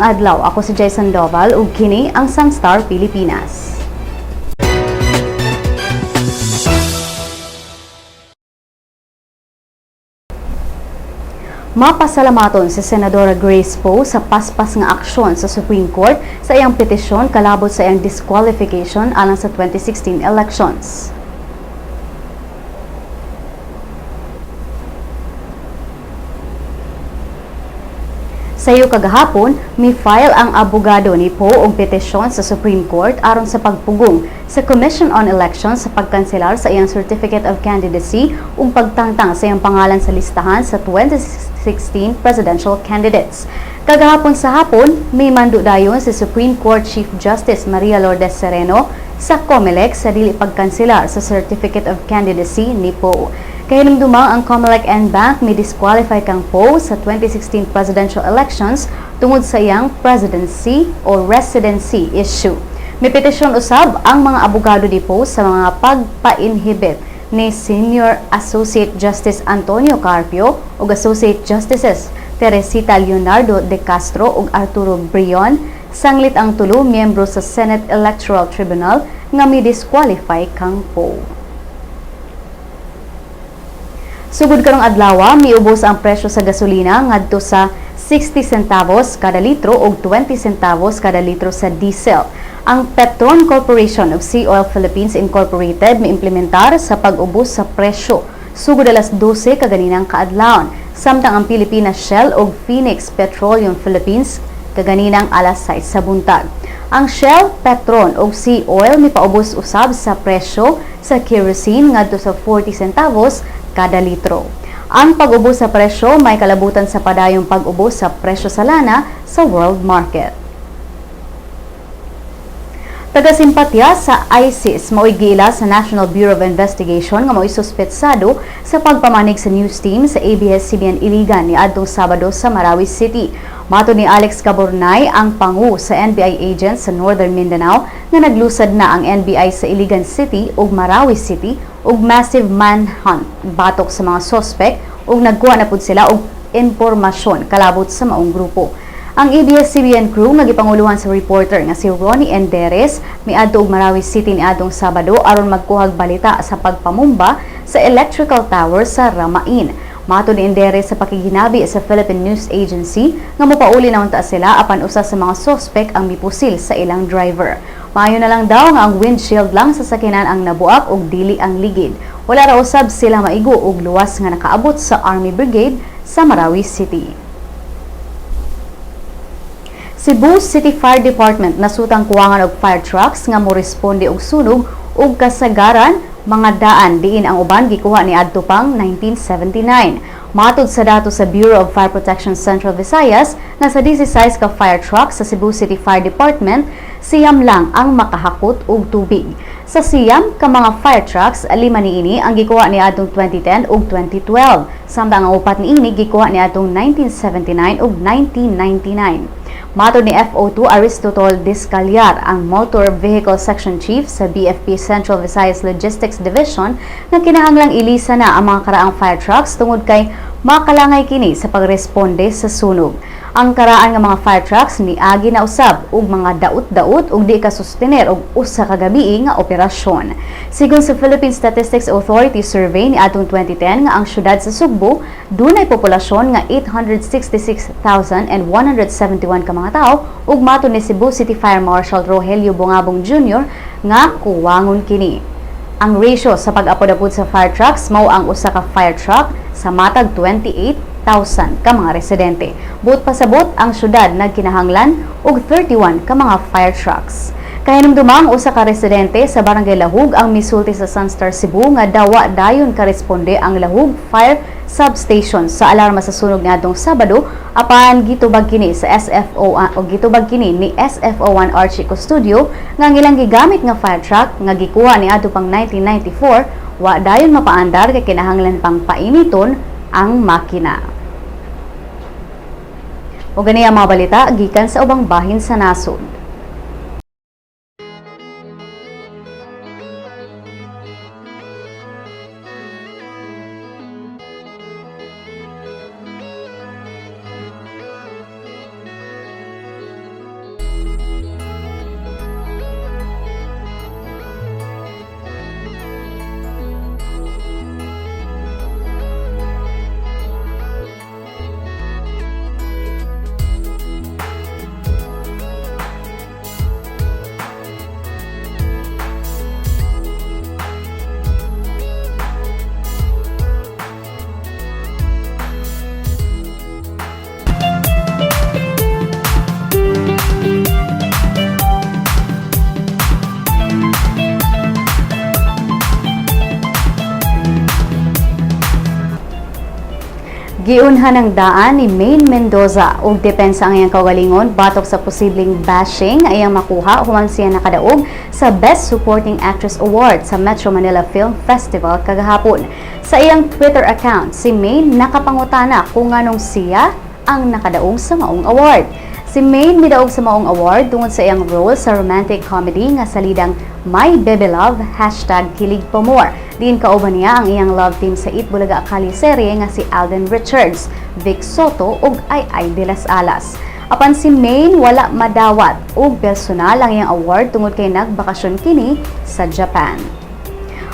Maayong adlaw, ako si Jason Doval ug kini ang Sunstar Pilipinas. Mapasalamaton si Senadora Grace Poe sa paspas nga aksyon sa Supreme Court sa iyang petisyon kalabot sa iyang disqualification alang sa 2016 elections. Sayo kagahapon, mi-file ang abogado ni Poe og petisyon sa Supreme Court aron sa pagpugong sa Commission on Elections sa pagkanselar sa iyang Certificate of Candidacy ug pagtangtang sa iyang pangalan sa listahan sa 2016 presidential candidates. Kagahapon sa hapon, may mando dayon si Supreme Court Chief Justice Maria Lourdes Sereno sa COMELEC sa dili pagkanselar sa Certificate of Candidacy ni Poe. Kahinumdumang ang COMELEC en banc mi disqualify kang Poe sa 2016 presidential elections tungod sa iyang presidency o residency issue. May petisyon usab ang mga abogado ni Poe sa mga pagpa-inhibit ni Senior Associate Justice Antonio Carpio ug Associate Justices Teresita Leonardo de Castro ug Arturo Brion, sanglit ang tulo miyembro sa Senate Electoral Tribunal nga mi-disqualify kang Poe. Sugod karong adlaw, miubos ang presyo sa gasolina ngadto sa 60 centavos kada litro ug 20 centavos kada litro sa diesel. Ang Petron Corporation of Sea Oil Philippines Incorporated miimplementar sa pag-ubos sa presyo sugod alas 12 kaganinang kaadlawon, samtang ang Pilipinas Shell ug Phoenix Petroleum Philippines kaganinang alas 6 sa buntag. Ang Shell, Petron ug Sea Oil mipaubos usab sa presyo sa kerosene ngadto sa 40 centavos kada litro. Ang pag-ubos sa presyo may kalabutan sa padayong pag-ubos sa presyo sa lana sa world market. Taga-simpatya sa ISIS mao'y giila sa National Bureau of Investigation nga mao'y suspetsado sa pagpamanig sa news team sa ABS-CBN Iligan niadtong Sabado sa Marawi City. Matod ni Alex Cabornay, ang pangu sa NBI agent sa Northern Mindanao, nga naglusad na ang NBI sa Iligan City ug Marawi City ug massive manhunt batok sa mga sospek ug nagkuha na pud sila og impormasyon kalabot sa maong grupo. Ang ABS-CBN crew nga gipanguluhan sa reporter nga si Ronnie Enderes miadto og Marawi City niadtong Sabado aron magkuhag balita sa pagpamumba sa electrical tower sa Ramain. Matod ni Enderes sa pakiginabi sa Philippine News Agency nga mopauli na unta sila apan usa sa mga sospek ang mipusil sa ilang driver. Maayo na lang daw nga ang windshield lang sa sakyanan ang nabuak ug dili ang ligid. Wala ra usab sila maigo ug luwas nga nakaabot sa Army Brigade sa Marawi City. Cebu City Fire Department nasutang kuwangan og fire trucks nga moresponde og sunog ug kasagaran mga daan diin ang uban gikuha niadto pang 1979. Matod sa datos sa Bureau of Fire Protection Central Visayas nga sa 16 ka fire trucks sa Cebu City Fire Department, 9 lang ang makahakot og tubig. Sa 9 ka mga fire trucks, 5 niini ang gikuha niadtong 2010 ug 2012, samtang ang 4 niini gikuha niadtong 1979 ug 1999. Matod ni FO2 Aristotle Discaliar, ang Motor Vehicle Section Chief sa BFP Central Visayas Logistics Division, nga kinahanglang ilisa na ang mga karaang fire trucks tungod kay makalangay kini sa pagresponde sa sunog. Ang karaan nga mga fire trucks niagi na usab og mga daot-daot ug di ka sustener og usa ka gabii nga operasyon. Sigon sa Philippine Statistics Authority survey niadtong 2010 nga ang syudad sa Sugbo dunay populasyon nga 866,171 ka mga tawo ug matod ni Cebu City Fire Marshal Rogelio Bungabong Jr. nga kuwangon kini. Ang ratio sa pag-apod-apod sa fire trucks mao ang usa ka fire truck sa matag 28,000 ka mga residente. Buot pasabot, ang syudad nagkinahanglan og 31 ka mga fire trucks. Kahinumdumang usa ka residente sa Barangay Lahug ang misulti sa Sunstar Cebu nga dawa dayon karesponde ang Lahug Fire Substation sa alarma sa sunog niadtong Sabado apan gitubag kini sa SFO o gitubag kini ni SFO1 Archie Custodio nga ang ilang gigamit nga fire truck nga gikuha niadto pang 1994 wa dayon mapaandar kay kinahanglan pang painiton ang makina. O gani ang mga balita gikan sa ubang bahin sa nasod. Giunhan ang daan ni Maine Mendoza og depensa ang iyang kaugalingon batok sa posibleng bashing nga iyang makuha human siya nakadaog sa Best Supporting Actress Award sa Metro Manila Film Festival kagahapon. Sa iyang Twitter account, si Maine nakapangutana kung nganong siya ang nakadaog sa maong award. Si Maine midaog sa maong award tungod sa iyang role sa romantic comedy nga salidang My Bebe Love, #KiligPaMore. Diin kauban niya ang iyang love team sa Eat Bulaga kalyeserye nga si Alden Richards, Vic Sotto ug Ai-Ai delas Alas. Apan si Maine wala madawat og personal ang iyang award tungod kay nagbakasyon kini sa Japan.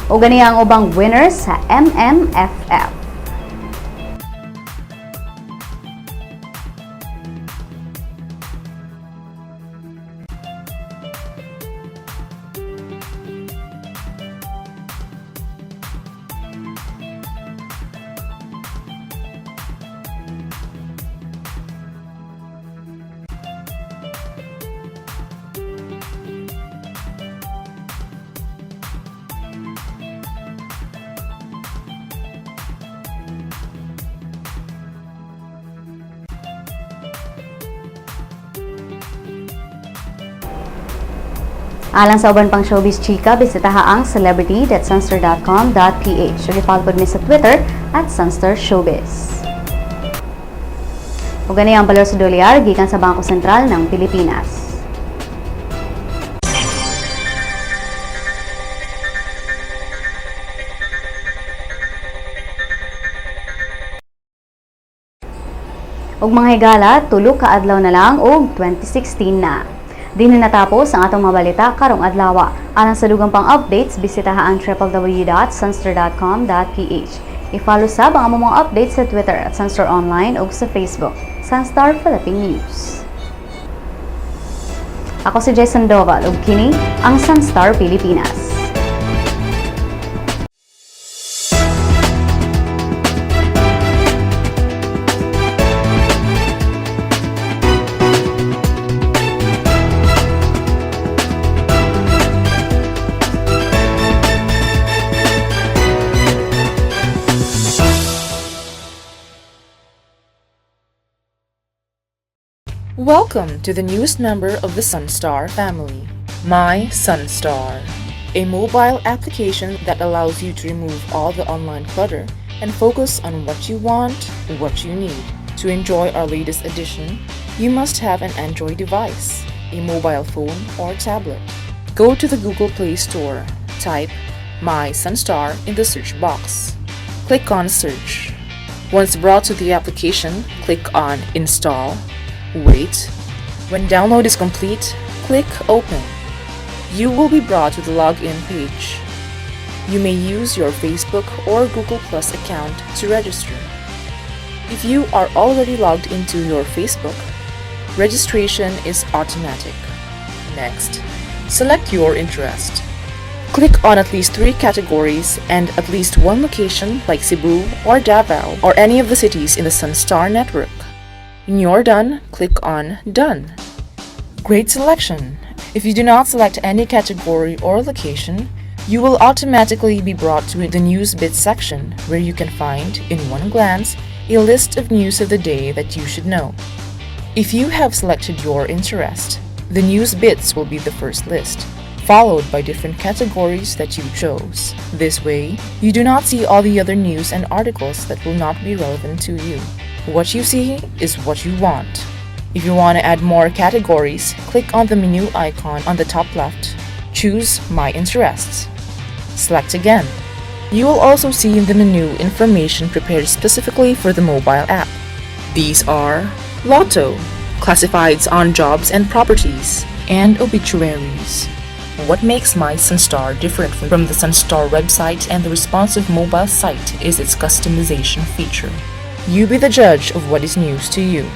Ug kani ang ubang winners sa MMFF. Alang sa uban pang showbiz chika, bisitaha ang celebrity.sunstar.com.ph. Ug i-follow pod mi sa Twitter @SunstarShowbiz. Ug kani ang balor sa dolyar gikan sa Bangko Sentral ng Pilipinas. Ug mga higala, 3 ka adlaw na lang og 2016 na. Dinhi natapos ang atong mga balita karong adlaw. Alang sa dugang pang updates, bisitaha ang www.sunstar.com.ph. I-follow sab ang among mga updates sa Twitter @SunstarOnline ug sa Facebook, Sunstar Philippine News. Ako si Jason Doval ug kini ang Sunstar Pilipinas. Welcome to the newest member of the Sunstar family, My Sunstar, a mobile application that allows you to remove all the online clutter and focus on what you want, what you need. To enjoy our latest edition, you must have an Android device, a mobile phone or tablet. Go to the Google Play Store, type My Sunstar in the search box. Click on Search. Once brought to the application, click on Install. Wait. When download is complete, click Open. You will be brought to the login page. You may use your Facebook or Google Plus account to register. If you are already logged into your Facebook, registration is automatic. Next, select your interest. Click on at least three categories and at least one location like Cebu or Davao or any of the cities in the Sunstar network. When you're done, click on Done. Great selection! If you do not select any category or location, you will automatically be brought to the News Bits section where you can find, in one glance, a list of news of the day that you should know. If you have selected your interest, the News Bits will be the first list, followed by different categories that you chose. This way, you do not see all the other news and articles that will not be relevant to you. What you see is what you want. If you want to add more categories, click on the menu icon on the top left. Choose My Interests. Select again. You will also see in the menu information prepared specifically for the mobile app. These are Lotto, classifieds on jobs and properties, and obituaries. What makes My Sunstar different from the Sunstar website and the responsive mobile site is its customization feature. You be the judge of what is news to you.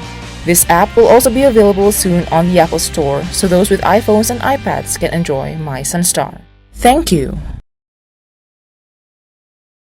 This app will also be available soon on the Apple Store so those with iPhones and iPads can enjoy My Sunstar. Thank you.